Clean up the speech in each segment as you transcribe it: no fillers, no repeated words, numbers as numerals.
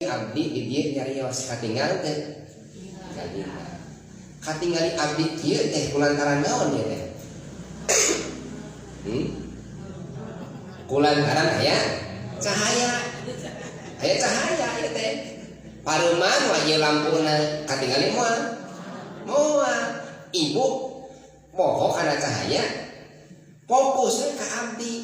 Abdi di dieu nyarios katinggal teh katinggal katingali abdi kieu teh kulantaran naon ieu teh? Kulantaran aya cahaya, aya cahaya ieu teh. Pareuman wae lampuna katingali moal moal. Ibu poho kana cahaya, fokusnya ke abdi,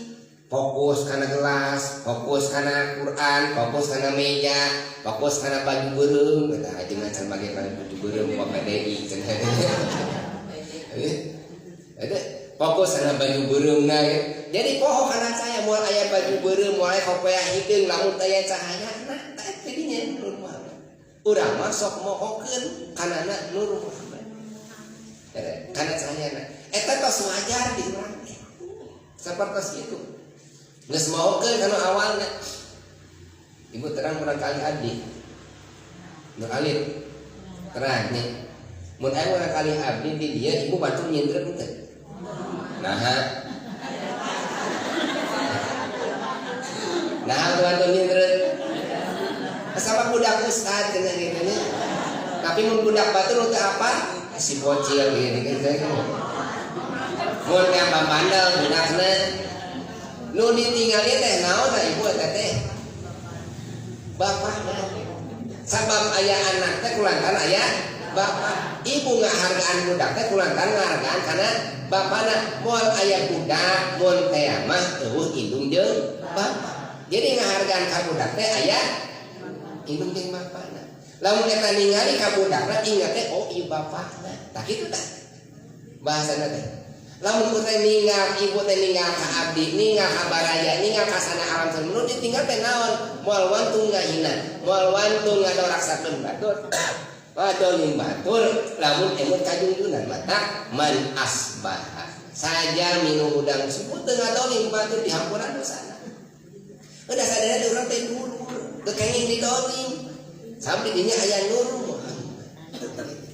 fokus kana gelas, fokus kana Quran, fokus kana meja, fokus kana baju beureum. Eta aja can make baju beureum ku PDI cenah. Eta fokus kana baju beureumna. Jadi poho kana cahaya. Moal aya baju beureum, moal aya kopeah hideung lamun aya cahaya. Nah, tah jadinya Nur Muhammad. Urang mah sok mohokeun kana Nur Muhammad, kana cahayana. Eta tos wajar di urang teh sapertos kitu, geus mohokeun kana awalna. Ibu terang murangkalih abdi nu alit? Terang nya. Mun aya murangkalih abdi di dieu, ibu bantu nyindreun teu? Nah, nah, bantu nyindreun sama budak ustad cenah gitu nya. Tapi mun budak batur teu apa, si bocil gitu gitu. Mun ngambandel budakna, nu ditinggali teh naon ibu eta teh? Bapakna. Sabab aya anak teh kulantaran aya bapak. Ibu ngahargaan budak teh kulantaran ngahargaan kana bapakna. Moal aya budak mun teh mah euweuh indung jeung bapak. Jadi ngahargaan ka budak teh aya indung jeung bapakna. Lamun eta ningali ka budakna, ingat teh, oh, ieu bapakna. Tah kitu tah bahasana teh. Lamun teh ninggal, ibu teh ninggal ka abdi, ninggal ka baraya, ninggal ka sana alam semesta, ditinggal teh naon? Moal wantu ngahina, moal wantu ngadoraksakeun batur, ngadolim batur lamun emut kajungjunan. Mata man asbaha saja minum udang subuh teu ngadolim batur, dihampura dosana. Udah sadar teh urang teh dulur, teu kenging didolim. Sampai dinya aya Nur Muhammad.